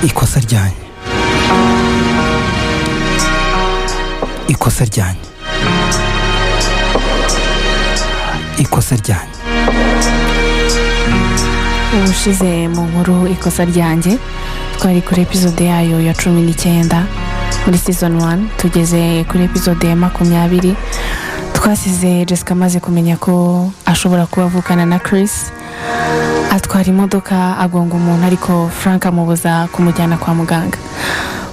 Ikosa ryanyu, ikosa ryanyu, ikosa ryanyu. Ubushize mu nkuru "Ikosa Ryanjye" twari kuri episode yayo ya 19 muri season 1, tugeze kuri episode ya 20. Twasize Jessica amaze kumenya ko ashobora kuba avukana na Chris, atwara imodoka agonga umuntu, ariko Frank amubuza kumujyana kwa muganga.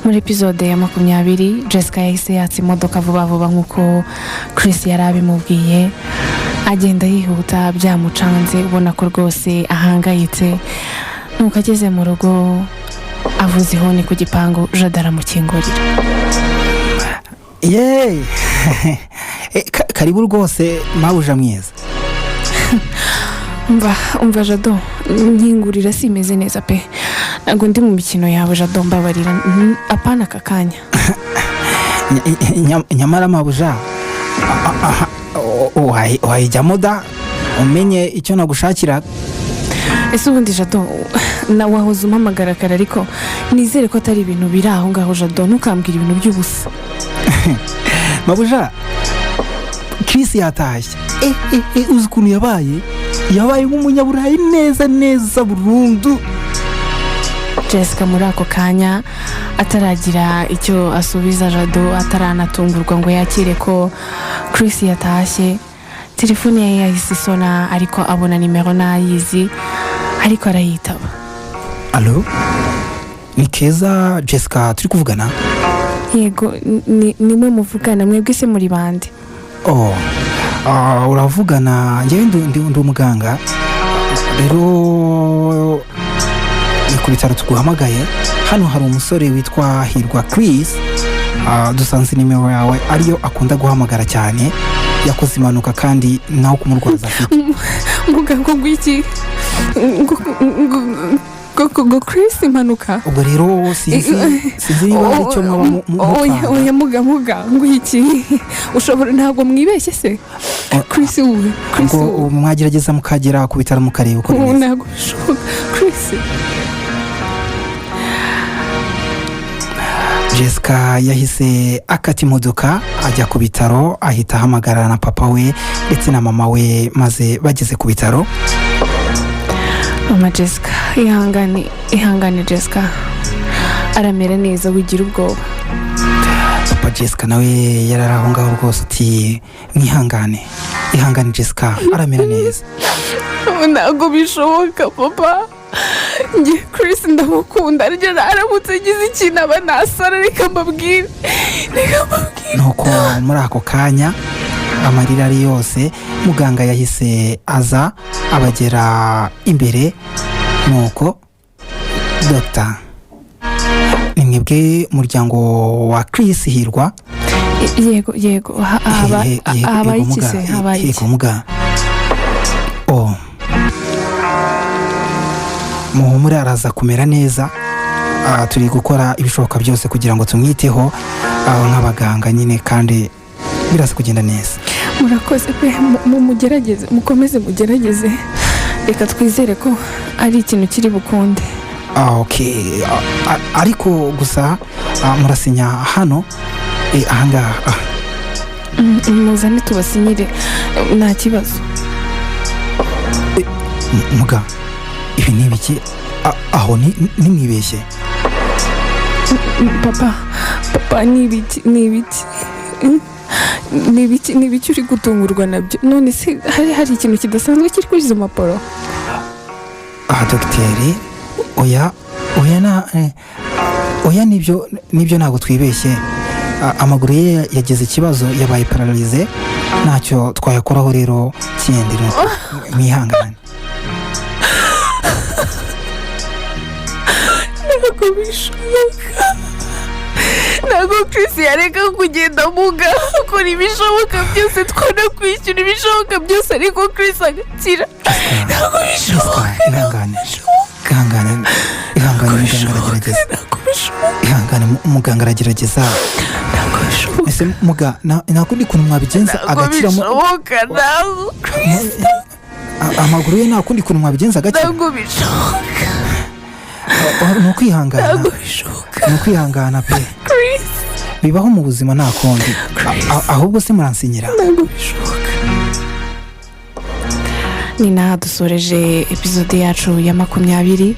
Muri episode ya 20, Jessica yahise yatsa imodoka vuba vuba nk'uko Chris yari abimubwiye, agenda yihuta byamucanze, ubona ko rwose ahangayitse. Nuko ageze mu rugo avuza ihoni ku gipangu, Jade aramukingurira. Yeee! Karibu rwose, mabuja mwiza. Umva, umva Jado, nkingurira, simeze neza pe, ntabwo ndi mu mikino yawe Jado, mbabarira, apana aka kanya. Nyamara mabuja, aha, wayijyamo da, umenye icyo nagushakira. Ese ubundi Jado, na wahoze umpamagara kare, ariko nizere ko atari ibintu biri aho ngaho. Jado, ntukambwire ibintu by'ubusa. Mabuja, Chris yatashye. Uzi ukuntu yabaye nk'umunyaburayi neza neza burundu. Jessica muri ako kanya ataragira icyo asubiza Jado, ataranatungurwa ngo yakire ko Chris yatashye, telefone ye yahise isona, ariko abona nimero ntayizi, ariko arayitaba. Allo, ni Keza Jessica turi kuvugana? Yego, nimwe muvugana. Mwebwe se muri bande? Oh, uravugana njyewe, ndi umuganga. Rero ni ku bitaro tuguhamagaye. Hano hari umusore witwa Hirwa Chris. Dusanze nimero yawe ariyo akunda guhamagara cyane. Yakoze impanuka kandi nawe kumurwaza afite. Muganga, ngo iki? Ngo Chris impanuka? Ubwo rero sinzi niba hari icyo mwaba Oya. mupfana. Oya, muga, ngo iki? Ushobora, ntabwo mwibeshye se? Chris we, Chris Ubwo we. Ubu mwagerageza mukagera ku bitaro mukareba uko Ubu bimeze. Ntabwo bishoboka, Chris. Jessica yahise akata imodoka ajya ku bitaro, ahita ahamagara na papa we ndetse na mama we, maze bageze ku bitaro. Mama Jessica: "Ihangane, ihangane Jessica, aramera neza, wigira ubwoba." Papa Jessica nawe yari ari aho ngaho rwose, ati: "Mwihangane, ihangane Jessica, aramera neza." "Ntabwo bishoboka papa, njye Chris ndamukunda, ariko aramutse agize ikintu aba nasara. Reka mbabwire, reka mbabwire." Nuko muri ako kanya amarira ari yose, muganga yahise aza abagera imbere. Nuko: "Dogita, ni mwebwe muryango wa Chris Hirwa?" "Yego, yego, habaye Yego, iki se? muga, Habaye iki?" Yego muga. Oh, muhumure, araza kumera neza. Turi gukora ibishoboka byose kugira ngo tumwiteho, nk'abaganga nyine, kandi biraza kugenda neza. "Murakoze pe, mugerageze, mukomeze mugerageze, reka twizere ko ari ikintu kiri bukunde." Okay. Ariko gusa murasinya hano, ahangaha. Muzane tubasinyire, nta kibazo. Muga, ibi ni ibiki? Aho nimwibeshye. Papa, papa, ni ibiki? Ni ibiki? Ni ibiki? Ni ibiki uri gutungurwa nabyo? None se hari ikintu kidasanzwe kiri kuri izo mpapuro? Aha dogiteri: "Oya, oya, na oya, nibyo, nibyo, ntabwo twibeshye. Amaguru ye yagize ikibazo, yabaye paralysé, ntacyo twayakoraho rero kindi, nuko mwihangane." "Ntabwo bishoboka, ntabwo Chris yareka kugenda muga, akora ibishoboka byose, twanakwishyura ibishoboka byose, ariko Chris agakira. Ntabwo bishoboka." Jessica, ihangane, ihangane, ihangane, muganga aragerageza. Ntabwo bishoboka. Ihangane. Ihangane, muganga aragerageza. Ntabwo bishoboka. Ese muga, nta kundi kuntu mwabigenza Ntabwo agakiramo? bishoboka, ntabwo, Chris. Amaguru ye, nta kundi kuntu mwabigenza agakira? Ntabwo bishoboka. Ni ukwihangana. Ntabwo bishoboka. Ni ukwihangana pe. Chris. Bibaho mu buzima, nta kundi. Chris. Ahubwo se muransinyira? Ntabwo bishoboka. Ni naha dusoreje episode yacu ya 20.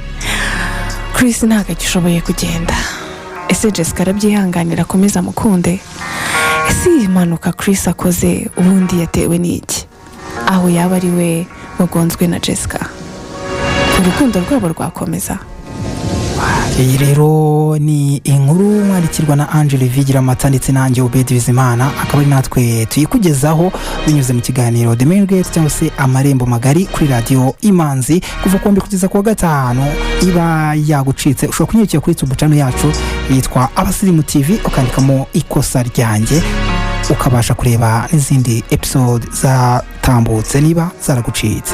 Chris ntabwo agishoboye kugenda. Ese Jessica arabyihanganira, akomeza amukunde? Ese iyi mpanuka Chris akoze ubundi yatewe n'iki? Aho yaba ari we wagonzwe na Jessica, urukundo rwabo rwakomeza? Iyi rero ni inkuru mwandikirwa na Angel Vigira Mata ndetse nanjye Obedi Bizimana, akaba ari natwe tuyikugezaho binyuze mu kiganiro The Main Gate cyangwa se Amarembo Magari kuri Radiyo Imanzi, kuva ku wa mbere kugeza ku wa gatanu. Iba yagucitse, ushobora kunyarukira kuri YouTube channel yacu yitwa Abasirimu TV, ukandikamo Ikosa Ryanjye, ukabasha kureba n'izindi episode zatambutse niba zaragucitse.